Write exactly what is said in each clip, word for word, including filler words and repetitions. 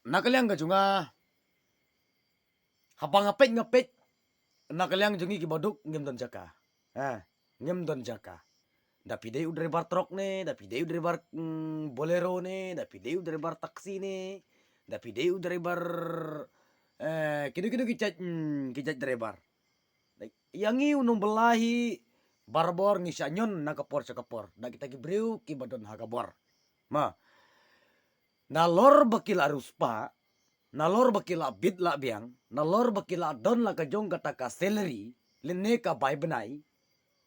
na ka liang ka jong nga, haba nga peit nga peit, na ka liang jong ngi ki baduk ngim don jaka. Ha, ngim don jaka. Da phi dei u driver truck ne, da phi dei u driver, mm, Bolero ne, da phi dei u driver taxi ne, da phi dei u driver, eh, kino kino ki jait, mm, ki jait driver. Ïa ngi u nongbylla hi barabor ngi shah ñion na ka por sha ka por da kita ki briew kiba don ha ka bor. Ma, nalor ba ki la riewspah, nalor ba ki la bit la biang, nalor ba ki la don la ka jong kata ka salary, lane ka bai bnai,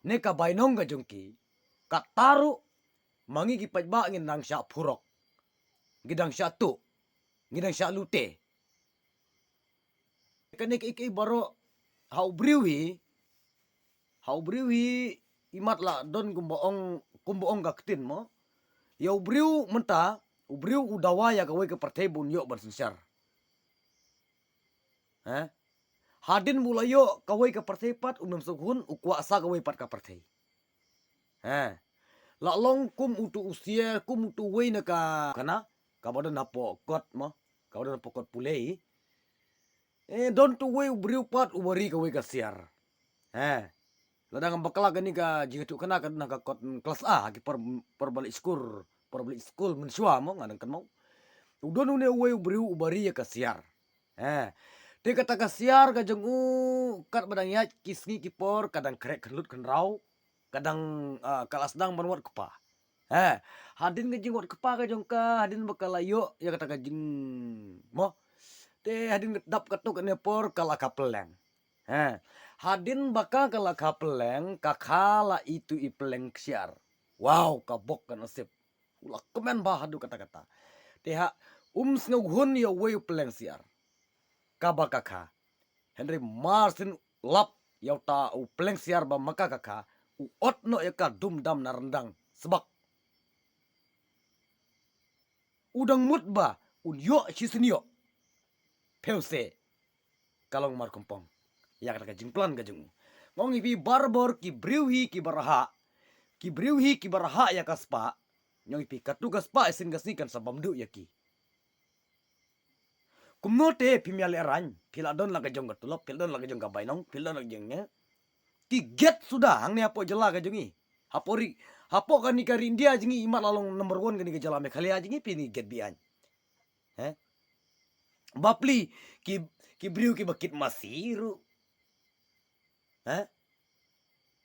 ne ka bai nong ka jong ki, kata ruh ma ngi ki paidbah ngi dang shah purok, ngi dang shah tuh, ngi dang shah lute. Kane ka i, ka i baroh, ha u briew hi, ha u briew hi, imat la don kumba ong, kumba ong ka ktien mo. Ïa u briew mynta, u briew u dawa ïa kawei ka pyrthei ba un ïoh ban synshar. Ha? Hadien ba u la ïoh kawei ka pyrthei pat, um nym sngewhun u kwah sa kawei pat ka pyrthei. Ha. La long kum utu u siar, kum utu uwei na ka khana, kaba don hapoh kot mo, kaba don hapoh kot pule. Eh, don tu uwei u briew pat uba ri kawei ka siar. Ha. Lada ngam bakla kane ka jingïathuh khana ka don ha ka kot klas A, ha ki por, por balik skul, por balik skul mynshuwa mo, nga dang kynmaw. U don une uwei u briew uba ri ïa ka siar. Eh. Te kata ka siar ka jong u katba dang ïaid ki sngi ki por ka dang khreh khynlut khynraw, ka dang, ah, ka la sdang ban wad kpa. Eh. Hadien ka jingwad kpa ka jong ka, hadien ba ka la ïoh ïa kata ka jing mo. Te hadien ka dap katto katne por ka la kha pylleng. Eh. Hadien ba ka ka la kha pylleng, ka kha la itu i pylleng ksiar. Wow, ka bok ka nasib. U la kmen bha haduh katta katta. Te ha um sngewhun ïa uwei u pylleng siar kaba ka kha. Hynrei mar syn lap ïa uta u pylleng siar ba ma ka ka kha, u ot noh ïa ka dum dam na ryndang sbak. U dang mut ba un ïoh shisien ïoh. Phew se ka long markhongpong ïa kata ka jingplan ka jong u. Nga ong ïa phi barabor ki briew hi kiba rhah, ki briew hi kiba rhah ïa ka spah. Nga ong ïa phi katu ka spah isien ka sngi kan sa bam duh ïa ki. Kumno te phim ïaleh raiñ, phi la don la ka jong ka tulop, phi la don la ka jong ka bainong, phi la don la ka jong ne. Ki giat suda hangne hapoh jylla ka jong ngi. Hapoh ri, hapoh kane ka ri India jong ngi, imat la long number one kane ka jylla Meghalaya jong ngi, phi ngi giat biang. He? Bapli ki, ki briew kiba kit masi ruh. He?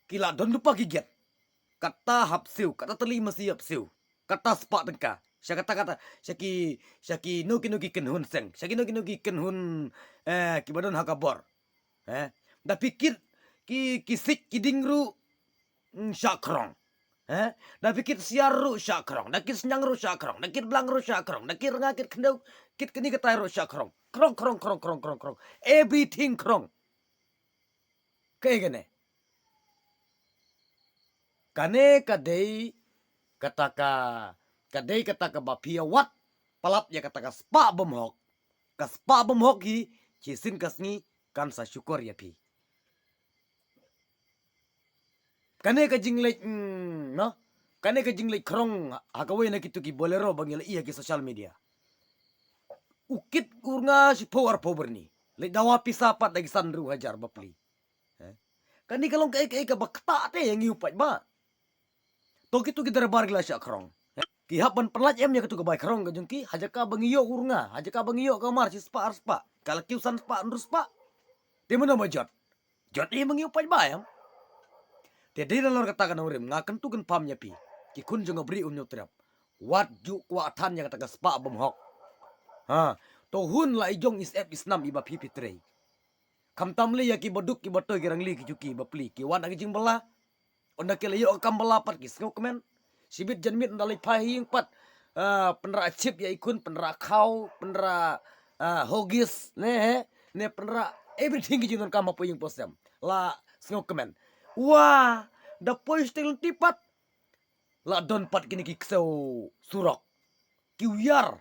Ki la don lypa ki giat. Kata hap siew, kata tylli masi hap siew. Kata spah tyngka. Sha kata kata, sha ki, sha kino kino ki kynhun seng. Sha kino kino ki kynhun, eh, kiba don ha ka bor. He? Da phi kit ki, ki sik ki dieng ruh, mm, shah khrong. He? Da phi kit siar ruh shah khrong. Da kit sniang ruh shah khrong. Da kit blang ruh shah khrong. Da kit rnga kit khyndew, kit kane katai ruh shah khrong. Khrong, khrong, khrong. Everything khrong. Kaei kane? Kane ka dei kata ka, ka dei kata kaba phi ïa wad palat ïa kata ka spah bymhok. Ka spah bymhok hi, shisien ka sngi kan sa shukor ïa phi. Kane ka jingleit, mm, no? Kane ka jingleit khrong ha kawei na kitu ki Bolero ba ngi la ïohi ha ki social media. U kit u rnga shiphew arphew byrni. Leit dawa pisa pat da ki san hynriew hajar bapli. He? Kane ka long kaei kaei kaba ktah te ïa ngi u paidbah. To kitu ki driver ki la shah khrong. He? Ki hap ban pynlait em ïa katu ka bai khrong ka jong ki, ha jaka ba ngi ïoh u rnga, ha jaka ba ngi ïoh ka mar shispah arspah. Ka la kiew san spah hynriew spah. Te mano ba jot? Jot hi ma ngi u paidbah em. Te dei nalor kata ka nongrim nga kyntu kynpham ïa phi. Ki khun jong nga bri um ñiewtrep. Wat ju kwah than ïa kata ka spah bymhok. Ha, to hun la i jong i syep i snam iba phi phi trei. Khamtam lei ïa ki baduk ki batoi ki rangli ki juki bapli ki wan ha ki jingbylla. Ynda ki la ïoh ka kam bylla pat ki sngewkmen. Shibit janmiet ynda leit phai ha ïing pat, ah, pynrah chip ïa i khun, pynrah khaw, pynrah, ah, Huggies, ne he, ne pynrah everything ki jingdonkam hapoh ïing hapoh sem. La sngewkmen. Wah, da poi shiteng lynti pat la don pat kine ki ksew surok. Ki wiar.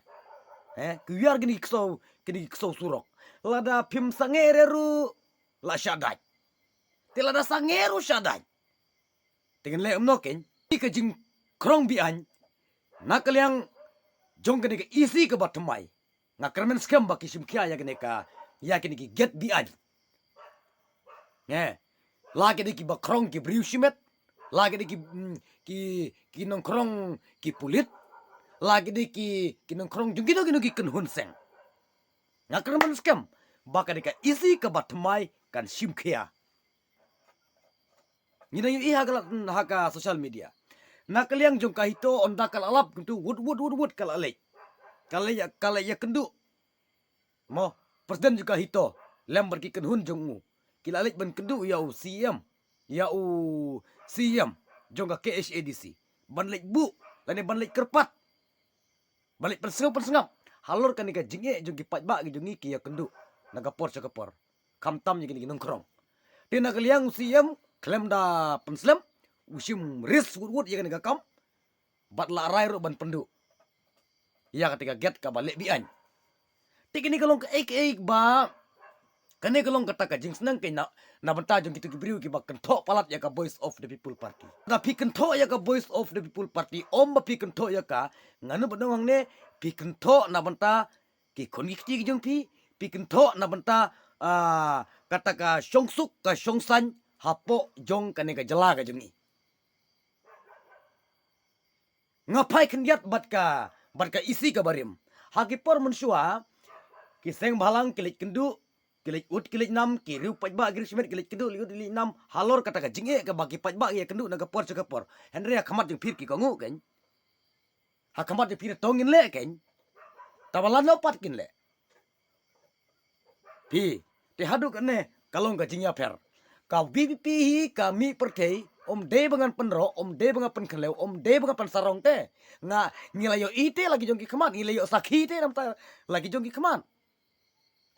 He, ki wiar kine ki ksew, kine ki ksew surok. Lada phim sangeh re ruh la shah dait. Te lada sangeh ruh shah dait. Te ngin leh kumno kein? Ka jingkhrong be-aiñ na ka liang jong kane ka E C kaba thymmai. Nga kyrmen skhem ba ki shim khia ïa kane ka, ïa kine ki gate be-aiñ. Nge. La ki dei kiba khrong ki briew shimet. La ki dei ki, mm, ki, ki nongkhrong ki pulit. La ki dei ki, ki nongkhrong jong kino kino ki kynhun seng. Nga kyrmen skhem ba ka dei ka E C kaba thymmai kan shim khia. Ngi dang ïohi ha ka la, ha ka social media. Na ka liang jong ka HITO, ynda ka la lap kyntu, wut, wut, wut, wut, ka la leit. Ka la leit, ka la leit ïakynduh. Mo, president jong ka HITO, lem bad ki kynhun jong u. Ki la leit ban kynduh ïa u C M. Ïa u C M jong ka K H A D C. Ban leit buh, lane ban leit kyrpad. Ban leit pynsngap, pynsngap halor kane ka jingeh jong ki paidbah ki jong ngi ki ïakynduh na ka por sha ka por. Khamtam ïa kine ki nongkhrong. Te na ka liang u C M, khlem da pynslem, u shim risk wut wut ïa kane ka kam. Bad la rai ruh ban pynduh ïa kata ka gate kaba leh be-aiñ. Te kane ka long kaei kaei ba, kane ka long kata ka jingsneng keiñ na, na bynta jong kito ki briew kiba kynthoh palat ïa ka Voice of the People Party. Lada phi kynthoh ïa ka Voice of the People Party, ym ba phi kynthoh ïa ka, nga nud ban ong hangne, phi kynthoh na bynta ki khun ki kti ki jong phi, phi kynthoh na bynta, ah, kata ka shongsuk ka shongsaiñ hapoh jong kane ka jylla ka jong ngi. Nga phai khyndiat bad ka, bad ka E C kaba rim. Ha ki por mynshuwa, ki seng bhalang ki leit kynduh, ki leit ud ki leit nam, ki riew paidbah ki riew shimet ki leit kynduh, leit ud leit nam halor kata ka jingeh kaba ki paidbah ki ïakynduh na ka por sha ka por. Hynrei ha khmat jong phi ki kohnguh keiñ. Ha khmat jong phi to ngin leh keiñ. Tangba lano pat kin leh. Phi, te haduh kane ka long ka jingïapher. Ka V P P hi ka mih pyrthei, ym dei ba ngan pynroh, ym dei ba ngan pynkhynlew, ym dei ba ngan pynsarong te. Nga, ngi la ïohi te la ki jong ki khmat, ngi la ïoh sakhi te namar la ki jong ki khmat.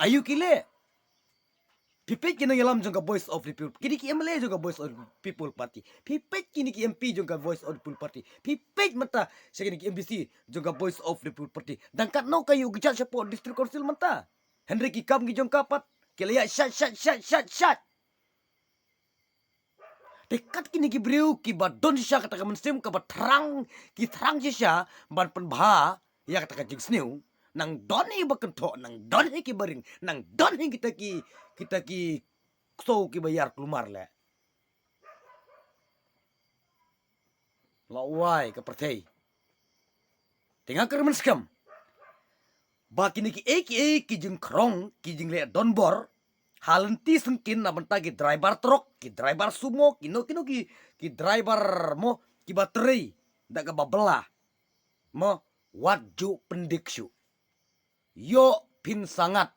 Aïu ki leh? Phi peit ki nongïalam jong ka Voice of the People, kine ki M L A jong ka Voice of the People Party. Phi peit kine ki M P jong ka Voice of the People Party. Phi peit mynta sha kine ki M D C jong ka Voice of the People Party. Dang katno ka ïoh kjat shapoh District Council mynta. Hynrei ki kam ki jong ka pat ki la ïa shat, shat, shat, shat, shat. Te kat kine ki briew kiba don shisha kata ka mynsiem kaba thrang, ki thrang shisha ban pynbha ïa kata ka jingsniew. Nang don hi ba kynthoh, nang don hi kiba ring, nang don hi kita ki, kita ki ksew kiba ïar kulmar leh. La wai ka pyrthei. Te nga kyrmen skhem ba kine kiei kiei ki jingkhrong, ki jingleh donbor ha lynti syngkien na bynta ki driver truck, ki driver sumo, kino kino ki, ki driver mo, kiba trei da kaba bylla. Mo, wat ju pyndik shuh. Ïoh phin sangat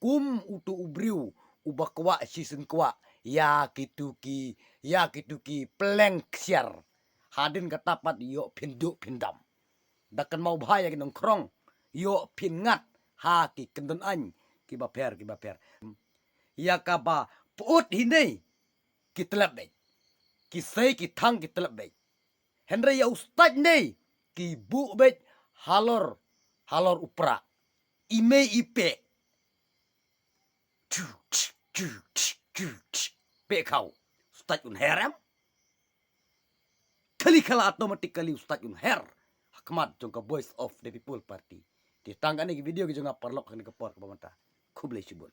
kum uto u briew uba kwah shisien kwah ïa kito ki, ïa kito ki pleng ksiar. Hadien kata pat ïoh phin duh phin dam. Da kynmaw bha ïa ki nongkhrong, ïoh phin ngat ha ki kyndon aiñ kiba pher kiba pher. Ïa kaba pyut hi nei ki tlep beit, ki sei ki thang ki tlep beit. Hynrei ïa u stait nei ki buh beit halor, halor u pra. I mei i peh. Chu, chu, chu, chu, chu. Peh khaw. Stait un her em? Khali khala automatically u stait un her ha khmat jong ka Voice of the People Party. Te tang kane ki video ki jong nga paralok ha kane ka por kaba mynta. Khublei shibun.